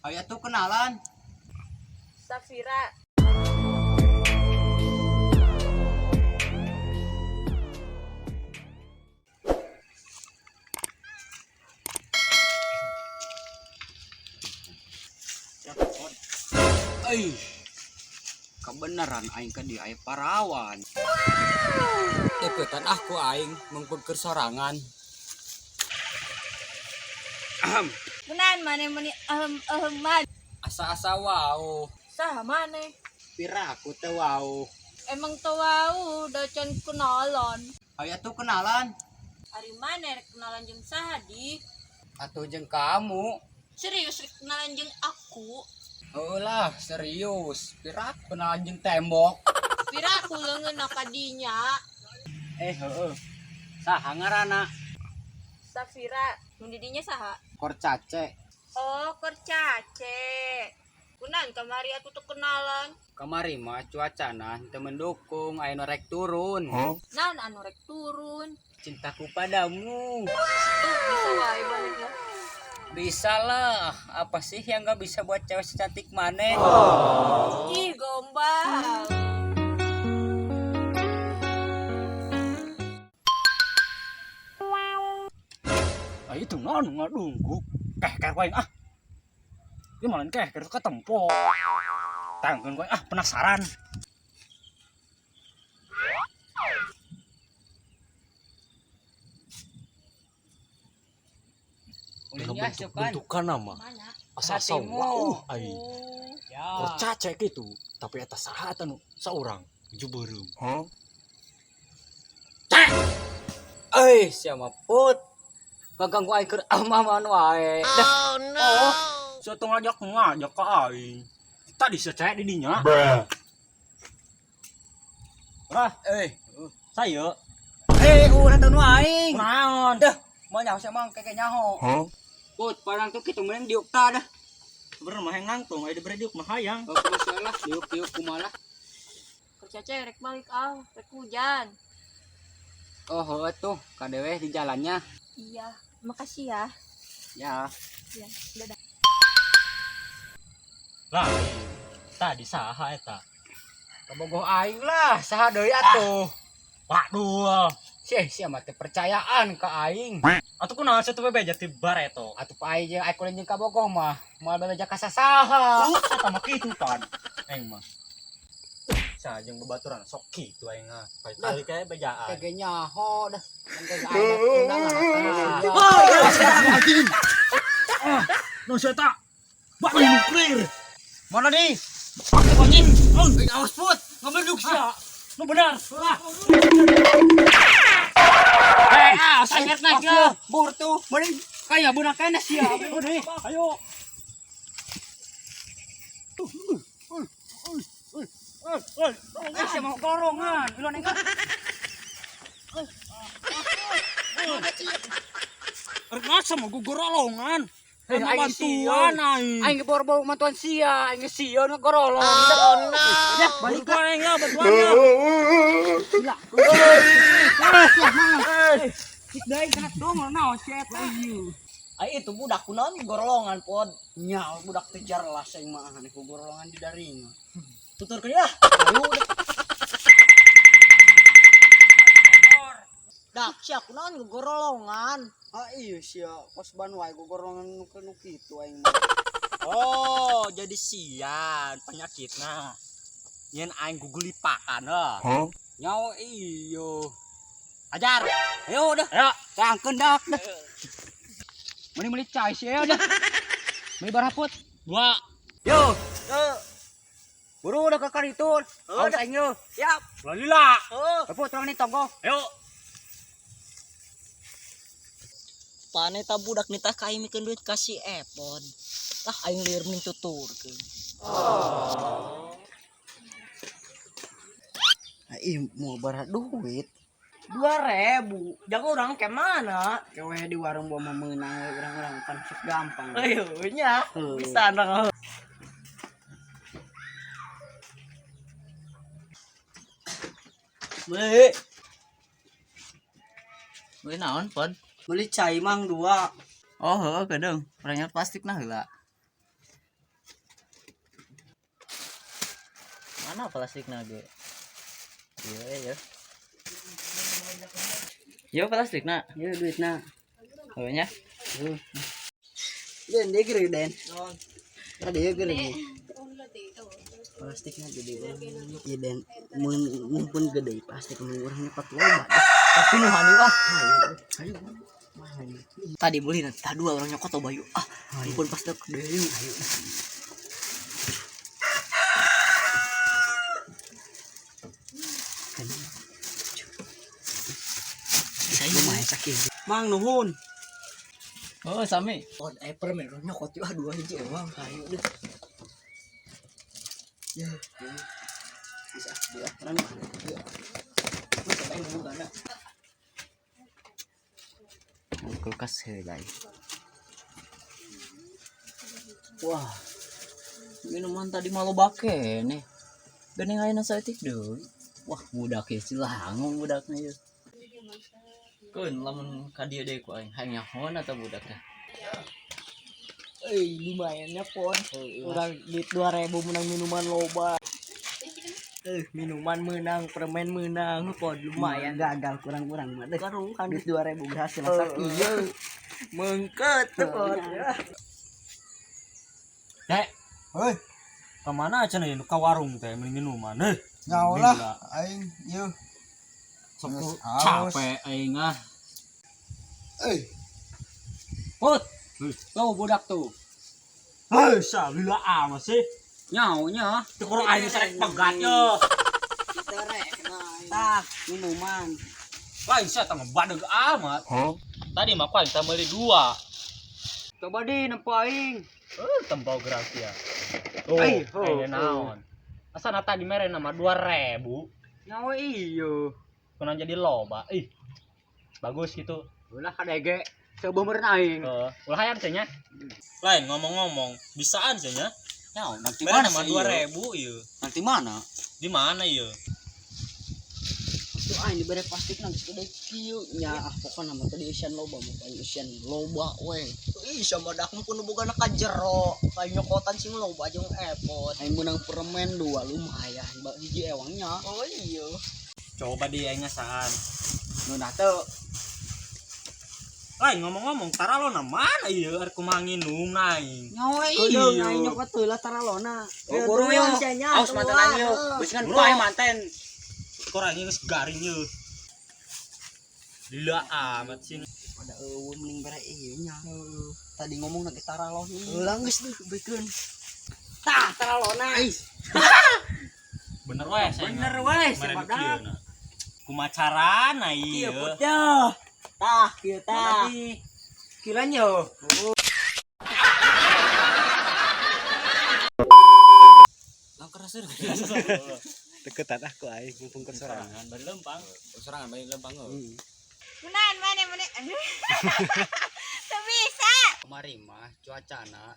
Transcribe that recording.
Ayo tuh kenalan. Safira. Eh, kebenaran aing ka dia aya parawan. Deketan aku aing mengpengker sorangan. Kunaon maneh meni ehem eheman? Asa-asa wow. Saha maneh? Pira aku teh wow. Emang teu wau da can kenalan. Ayo tuh kenalan. Ari maneh rek kenalan jeung saha di? Atuh jeung kamu. Serius rek kenalan jeung aku? Heuh lah, serius. Pira aku kenalan jeung tembok. Pira aku leungeun ka dinya. Eh, heueuh. Saha ngaranna? Safira, mun di dinya saha? Korcace. Oh, Korcace. Kunaon kamari atuh teu kenalan? Kamari mah cuacana teu mendukung aya nu rek turun. Naon anu rek turun? Cintaku padamu. Tuh, bisa wae balik lah. Bisa lah. Apa sih yang gak bisa buat cewek secantik maneh? Ih, gombal. Ah itu naon ngadungkuk. Keh wae ah. Ieu malah keh ker ketempo. Tangkeun wae ah penasaran. Ulin ya, Sopan. Bentuk-bentukan nama. Mana? Asa-asa Hatimu. wow aing. Ya. Korcace kitu, tapi eta saha eta nu saurang ju beureum. Eh, siapa put? Ganggu aing keur amaman wae. Dah. Oh, sia teu ngajak ka aing. Tadi sia cek di dinya. Rah, Eh, saya eh, ulah teu nu aing. naon? Dah, mau nyaho sia mang keke nyaho. Put, parang tuh kitu mending diuk ta dah. Bener mah hayang nangtung, aya dibere diuk mah hayang. Oh, kumaha lah, diuk-diuk kumaha lah. Korcace rek balik ah, rek hujan. Oh, heueuh tuh, kadewe di jalannya. Iya, makasih ya. Ya. Iya, dadah. Lah, tadi saha eta? Kabogoh aing lah, saha deui atuh. Waduh. Sih, sia mah teu percayaan ka aing. Atuh kunaon sia teu bebeja ti bareto? Atuh pa aing jeung aing kuliah jeung kabogoh mah, moal bebeja ka sasaha. Eta mah kitu pan. Aing mah. Sia jeung babaturan sok kitu aing mah. Kali kae bejaan. Kege nyaho dah. Yang kege aing undangan atuh. Nu sia eta. Bak nuklir. Mana nih? Anjing. Awas put, ngambil sia. Nu benar. Lah. Eh, ah, sangat naik ya. Bur tuh, mending kayak budak kene sia. Udah, ayo. Eh, sia mau gorongan. Iluan engkau. Rek ngasa mah gugorolongan. Eh, aing Bantuan aing. Aing boro-boro mantuan sia, aing sieun ngegorolong. Oh no. Ya, balik Bantuan aing ya, bantuan ya. gila. Eh, deui kena dong naon sia eta. Ai itu budak kunaon gorolongan pod. Nya budak teh jarlas aing mah aneh ku gorolongan di daring. Tuturkeun lah. Ayo udah. Dak sia kunaon gorolongan. Ah iya sia, kos ban wae gorolongan nu nu kitu aing mah. Oh, jadi sian penyakitna. Nyen aing gugulipakan heuh. Nyawa iyo. Ajar. Ayo udah. Ayo. Tangkeun dak dah. Mending meuli cai sia udah. Meuli baraput. Dua. Yo. Buru udah ke kar itu. Awas aing yo. Siap. Lalila. Heuh. Leput orang nih tonggo. Ayo. Pane ta budak nitah ka aing mikeun duit ka si Epon. Tah aing lieur mending tuturkeun. Ih, mau bara duit. 2000. Jago urang ke mana? Kewe di warung bawa meunang we urang-urang pan sok gampang. Ayo nya. Heuh. Bisa urang. Beli. Beli naon, Pon? Beli cai mang dua. Oh, heueuh kedeung. Urang plastik nah heula. Mana plastikna ge? Ieu ya. Yo plastikna. Ieu duitna. Oh nya. Den dia gede den. Tadi dia gede. Plastiknya gede. Iya den, mun mumpun gede plastik mun urang nyepet loba. Tapi nu hani wah. Ayo. Tadi beli nanti tah dua orang nyokot loba yuk. Ah, mumpun plastik gede yuk. Ayo. Saya Lumayan sakit. Mang nuhun. Oh, sami. Oh, permen orang nyokot yuk ah dua hiji emang kayu deh. Ya. Bisa dua orang. Ya. Masa aing bugana. Kulkas heula. Wah. Minuman tadi mah loba keneh. Geuning ayeuna saeutik deui. Wah, budak ieu silangung budakna ieu. Keun lamun ka dieu deui ku aing hayang nyahoan atau budakna. Eh, lumayan nya pon. Urang duit 2000 menang minuman loba. Minuman menang, permen menang, pon lumayan. Gagal kurang-kurang mah deh. Karuhan Duit 2000 berhasil sakit. Iya. Mengket tuh pon. Dek, Hoi, kemana aja nih ka warung teh mending minuman. Eh, nyawa lah aing ieu. Sok Geus haus. Capek aing ah. Eh, Put. Tuh budak tuh. Hei, salila amat sih. Nyaunya. Teu kurang aing sarek pegat yo. Tah, minuman. Lain sia tah mah badeg amat. Tadi mah ku aing tah meuli dua. Coba di nempo aing. Tempo gerak ya. Oh, Ai, oh, aing naon. Asa tadi mere nama 2000. Nyawa iyo. Kunaon jadi loba. Ih. Bagus gitu. Ulah kadege. Coba meureun aing. Heeh, ulah hayang teh nya. Lain ngomong-ngomong, bisaan sih nya. Nyawa nanti Mere mana nama sih ieu? 2000 ieu. Nanti mana? Di mana ieu? Tuh aing dibere plastik nang geus gede kieu nya ah pokona mah tadi isian loba mah aing isian loba we. Ih, sama dak pun boga ka jero. Kayu nyokotan sing loba jeung epot. Aing menang permen dua lumayan, bak hiji ewangnya. Oh iya. Coba di aing ngasaan. Ngeunah teu. Lain ngomong-ngomong, taralona mana ieu arek kumaha nginum aing. Nyawa Kedeung iyo. aing nyokot heula taralona. Oh, buru yo. Aus mantenan yo. Geus kan ku aing manten. Kurang geus garing ieu. Lila amat sih. Pada eueuh mending bere ieu nya. Tadi ngomong na ge taralon. Ulah geus deh beukeun. Tah, taralona. Bener weh, saya Bener weh, Mere si nu kieu na. Kumaha carana ieu? Ya. Tah, kieu tah. Kiranya yo. Deketan aku aing mumpung keur sorangan. Bari lempang. Sorangan bari lempang oh. Kunaon mana mana. Teu bisa. Kemari mah cuacana.